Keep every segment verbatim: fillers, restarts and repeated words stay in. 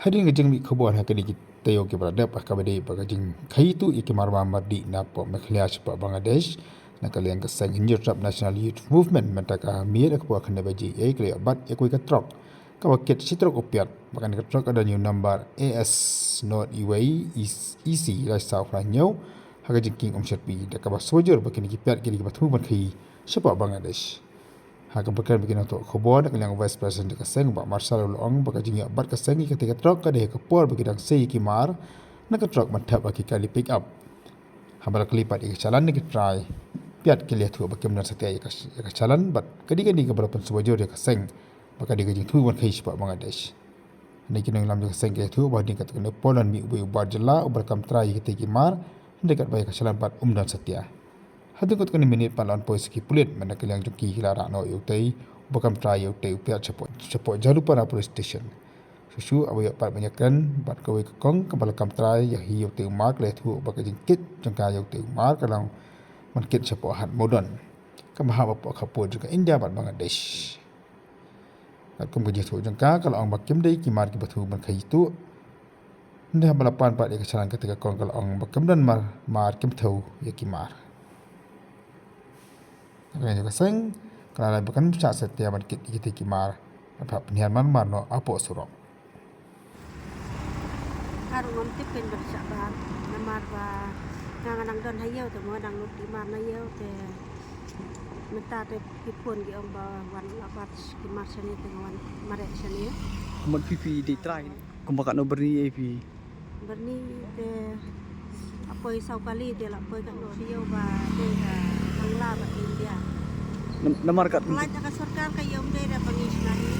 Hadien ka jingmih khubor ha kine ki taïew kiba la dep, ha kaba dei ba ka jingkhaïi tuh ïa ki mar bam mar dih napoh Meghalaya shapoh Bangladesh, na ka liang ka seng Hynñiewtrep National Youth Movement mynta ka miet ha ka por khyndai baje eiei ka la ïoh bat ïa kawei ka trok kaba kit shi trok u piat, bad kane ka trok ka don ïa u number A S nought E C lai saw phra hynñiew. Ha ka jingkieng um shyrpi da kaba sngewbha ba kine ki piat ki dei kiba thmu ban khaïi shapoh Bangladesh. Ha kaba kren bad ki nongthoh khubor na ka liang u Vice President ka seng, Bah Marshal, u la ong ba ka jingïoh bat ka seng ïa katei ka trok ka dei ha ka por ba ki dang sei ïa ki mar na ka trok ban thep ha ki kali pick up. Haba la kylli pat ïa ka challan na ki trai, piat ki la ïathuh ba kim don satia ïa ka, ïa ka challan, bad ka dei kane kaba la pynsngewbha ïa ka seng ba ka dei ka jingthmu ban khaïi shapoh Bangladesh. Hynrei ki nongïalam jong ka seng ki la ïathuh ba hadien katto katne por don mih uwei u bar jylla uba la kam trai ïa kitei ki mar, hynrei katba ïa ka challan pat um don satia. Hadien katto katne minit pat la wan poi sa ki pulit, mynta ka liang jong ki ki la rah noh ïa utei uba kam trai ïa utei u piat shapoh, shapoh Jalupara Police Station. Shuh shuh haba ïoh pat ban ïakren bad kawei ka kong kaba la kam trai ïa hi ïa utei u mar, ka la ïathuh ba ka jingkit jong ka ïa utei u mar ka long ban kit shapoh Hat Modon, kaba hap hapoh khappud jong ka India bad Bangladesh. Katkum ka jingïathuh jong ka, ka la ong ba kim dei ki mar kiba thmu ban khaïi tuh. Hynrei haba la pan pat ïa ka challan, katei ka kong ka la ong ba kim don mar, mar kim thew ïa ki mar. Ka liang jong ka seng ka la ong ba kan shah satia ban kit ïa kitei ki mar, ban phah pynhiar mar mar noh hapoh surok. Ka ruh ngam tip kein ba da shah ban, namar ba nga nga nang don ha ïew te, nga nang nud ki mar na ïew te, mynta te ki phone ki ong ba wan la bat ki mar shane te nga wan mareh shane. Kumno phi, phi dei trai kumba katno byrni ei phi? Byrni te la poi saw kali te la poi katno shi ïew ba dei ka Bangla bad India. Nam-, namar kat Pynlait da ka sorkar ka ïew ym dei da ba ngi shna hi.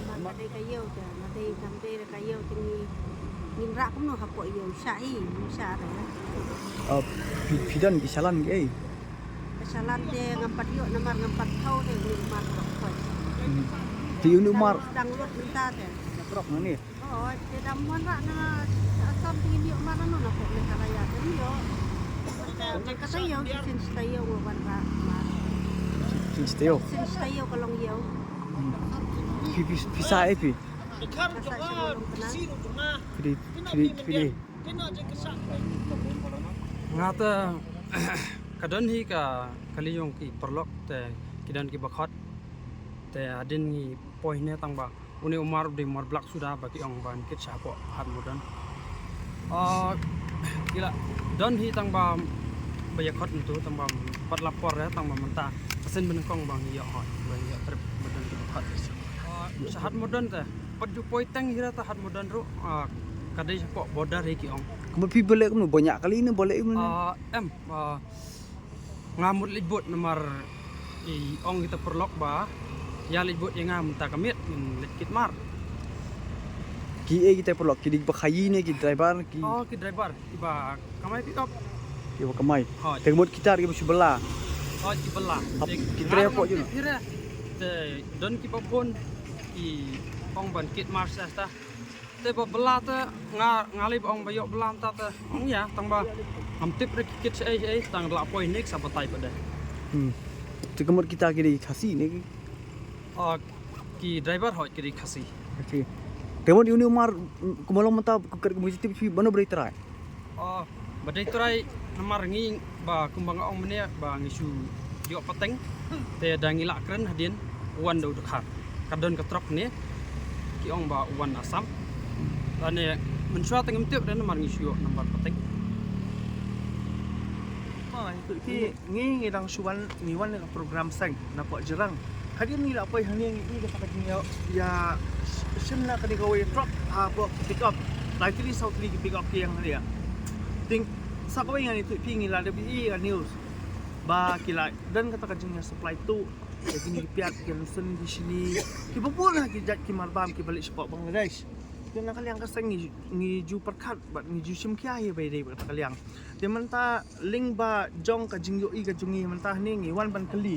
Ba ka dei ka ïew te, ma dei kam dei da ka ïew te ngi, ngin rah kumno hapoh ïew, shah hi, ngim shah re. Ah, phi, phi don ki challan ki ei? Ka challan te ngam pat ïoh namar ngam pat thaw te uni u mar ka khoi. Hmm. Te uni u mar dang lut mynta te. Trok na ni. Oh, te dang wan rah na Assam te ngin ïoh mar na no na pok Meghalaya te ïoh. Te kata ïew, shisien shi taïew nga wan rah mar. Shisien shi taïew? Shisien shi taïew ka long ïew. Hmm. Phi, phi, phi sah ei phi? Ka sah sha Mawlong Kna. Phi dei, phi dei, phi dei. Nga te ka don hi ka kali jong ki paralok te ki don kiba khot. Te hadien ngi poi ne tang ba une u mar u dei mar blak suda ba ki ong ban kit sha hapoh Hat Modon. Ah, ki la don hi tang ba, ba ïa khot ntu tang ba pat la por ïa tang ba mynta. Ka sien banyngkong ba ngi ïoh hoi, ba ngi ïoh trip ba don kiba khot. Ah, sha Hat Modon te pat ju poi tang hi ra ta Hat Modon ruh, ah, ka dei shapoh border hi ki ong. Kumba phi ba leh kumno, ba ñiah kali ne ba leh kumno? Ah, em, ah, nga mut leit bud namar i ong kita paralok ba ïa leit bud ïa nga mynta ka miet ngin leit kit mar. Ki ei kita paralok, ki dei ba khaïi ne ki driver ki? Oh, ki driver, kiba kamai pick up. Kiba kamai. Hooid. Te mut kita kiba shu bylla. Hooid, ki bylla. Hap, te ki trei hapoh jong. Te don kiba phone ki ong ban kit mar sa ta. Te ba bylla te nga, nga lei ba ong ba ïoh bylla mynta te ong ïa tang ba ngam tip re ki kit shaei shaei, tang la poi next sa batai pat de. Hmm. Te ka mut kita ki dei Khasi ne ki? Ah, ki driver hooid ki dei Khasi. Khasi. Te mut uni u mar kumba long mynta, ka kat kumba tip phi, mano ba dei trai? Oh, ba dei trai namar ngi ba kumba nga ong mynne ba ngi shu ïoh pateng. Te da ngi lah kren hadien u wan da u dkhar. Ka don ka trok ne ki ong ba u wan Assam. Lane mynshuwa te ngim tip re namar ngi shu ïoh nambar pateng. Oh, itu ki Ngi, ngi dang shu wan, ngi wan ïa ka program seng napoh Jirang. Hadien ngi la poi hangne ngi i kata ka jingïa, ïa shim na kane kawei ka trok hapoh ki pick up. Lai tylli saw tylli ki pick up ki ïeng hangne. Te sa kawei ngan ïathuh ïa phi, ngi la dep i ka news ba ki la don kata ka jingïa supply tuh ïa kine ki piat, ki rynsun, ki shini, kiba bun ha ki jait ki mar bam kiba leit shapoh Bangladesh. Te na ka liang ka seng ngi, ngi ju pyrkhat bad ngi ju shim khia hi ba ïadei bad kata ka liang. Te mynta lyngba jong ka jingïohi ka jong ngi mynta hangne ngi wan ban kylli.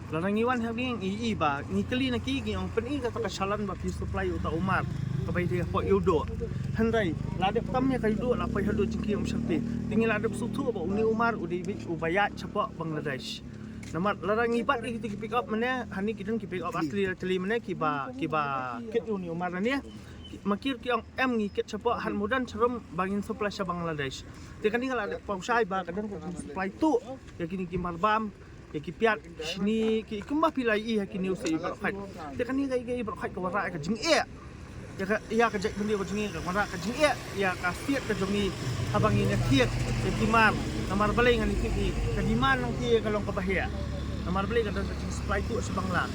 Lada ngi wan hangne ngi i ba ngi kylli na ki, ki ong pyni kata ka challan ba phi supply ïa uta u mar kaba ïadei hapoh Ïewduh. Hynrei la dep tam ïa ka Ïewduh la poi haduh jingkieng Umshyrti. Te ngi la dep sngewthuh ba une u mar u dei beit uba ïaid shapoh Bangladesh. Namar lada ngi bat ïa kito ki pick up mynne, hangne ki don ki pick up asli asli mynne kiba, kiba kit ïa une u mar hangne. Ma ki ruh ki ong em ngi kit shapoh, hat madan sharum ba ngin supply sha Bangladesh. Te kane nga la dep pynshai ba ka don ka jingsupply tuh ïa kine ki marbam, ïa ki piat, ki shini, ki kumba phi la ïohi ha kine u seh baroh khoit. Te kane ka, ka baroh khoit ka wanrah ka jingeh ïa ka, ïa ka jaitbynriew ka jong ngi, ka wanrah ka jingeh ïa ka state ka jong ngi. Haba ngin ïa thied ïa ki mar, namar balei ngan ïathuh ïa phi, ka demand nangta ka long kaba heh. Namar balei ka don ka jingsupply tuh sha Bangla.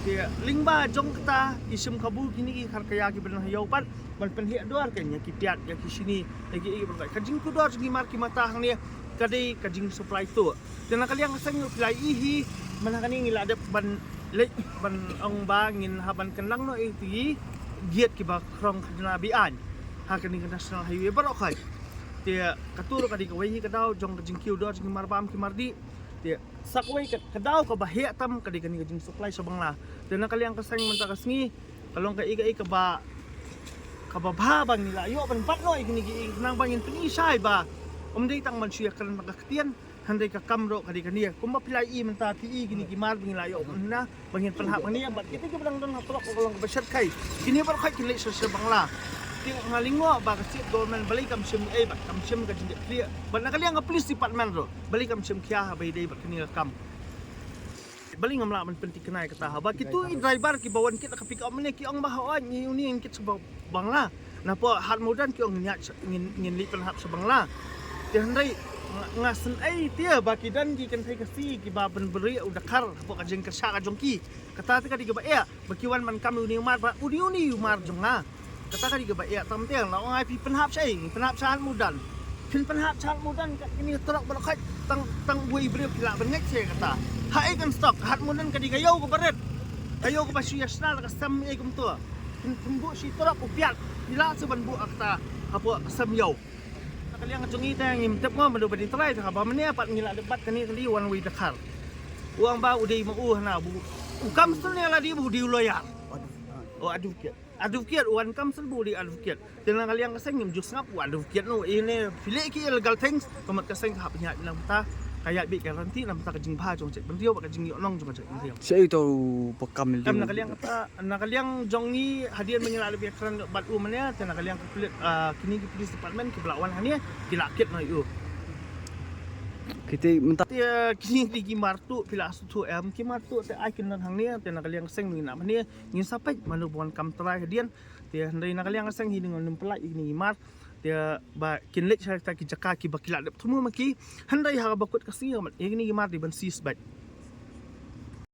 Te lyngba jong kata ki shim kabu kine ki kharkhaia kiba don ha ïew pat ban pynheh dor kein ïa ki piat, ïa ki shini, ïa ki, ïa ki baroh khoit. Ka jingkiew dor jong ki mar ki mata hangne ka dei ka jingsupply tuh. Te na ka liang ka seng phi la ïohi hi, mynta kane ngi la dep ban leit ban ong ba ngin hap ban kynlang noh ïa ki gate kiba khrong khajna be-aiñ ha kane ka national highway baroh khoit. Te kato ruh ka dei kawei hi ka daw jong ka jingkiew dor jong ki marbam ki mardih. Te sa kawei ka, ka daw kaba heh tam ka dei kane ka jingsupply sha Bangla. Te na ka liang ka seng mynta ka sngi ka long kaei kaei kaba, kaba bha ba ngi la ïoh ban bat noh ïa kine ki, khnang ba ngin pyni shai ba ym dei tang ban shu ïakren tang ka ktien, hynrei ka kam ruh ka dei kane. Kumba phi la ïohi mynta phi ïohi kine ki mar ba ngi la ïoh mynta ba ngin pynhap hangne, bad kita kiba dang don ha trok ka long kaba shyrkhei. Kine baroh khoit kin leit sha, sha Bangla. Te nga lyngngoh ba ka state government balei kam shim ei bad kam shim ka jingdep khlieh. Bad na ka liang ka police department ruh balei kam shim khia haba ïadei bad kane ka kam. Balei ngam lah ban pynthikna ïa kata, haba kito i driver kiba wan kit ha ka pick up mynne ki ong ba hooid ngi uni ngin kit sha Bangla. Napoh hat madan ki ong ngin ïa, ngin, ngin leit pynhap sha Bangla. Te hynrei nga, nga sngew ei te ba ki don ki kynthei Khasi kiba pynbri u dkhar hapoh ka jingkyrshan ka jong ki. Kata te ka dei kaba eh ba ki wan ban kam uni u mar ba uni, uni u mar jong nga. Kata ka dei kaba eh tam te, nga ong ai phi pynhap sha ei, pynhap sha hat madan. Phin pynhap sha hat madan kat kine trok baroh khoit, tang, tang uwei briew phi lah ban ngeit sha kata. Ha ei kan stok, hat madan ka dei ka ïew kaba rit. Ka ïew kaba shu ïa shna da ka sem ei kumto. Phin, phin buh shi trok u piat, phi lah shuh ban buh kata hapoh ka sem ïew. Na ka liang jong ngi te ngim tip mo mano ba dei trai te haba mynne pat ngi la dep bat kane ka dei one way dkhar. U ong ba u dei ma u hana bu, u kam sngewthuh ne la dei bu dei u lawyer. O advocate. Advocate, u wan kam sngewthuh bu dei advocate. Te na ka liang ka seng ngim ju sngap u advocate no, ine phi leh ki illegal things, ka mut ka seng ka hap ïa nang ta, ka ïa bi guarantee nang ta ka jingbha jong ka jaitbynriew bad ka jingïohnong jong ka jaitbynriew. Shaei to u ba kam illegal. Em na ka liang kata, na ka liang jong ngi hadien ba ngi la leh ïakren bad u mynne, te na ka liang ka pulit, ah, kine ki police department kiba la wan hangne ki la kit noh ïa u. Kita mynta. Te, ah, kine ki, ki mar tuh phi la sngewthuh em, ki mar tuh te ai kin don hangne, te na ka liang ka seng ngi na mynne ngin sa peit mano ba wan kam trai hadien. Te hynrei na ka liang ka seng hi ngam nym pyllait ïa kine ki mar. Te ba kin leit sha kita ki jaka kiba ki la dep thmu ma ki. Hynrei ha kaba kut ka sngi ka mat ïa kine ki mar dei ban seize beit.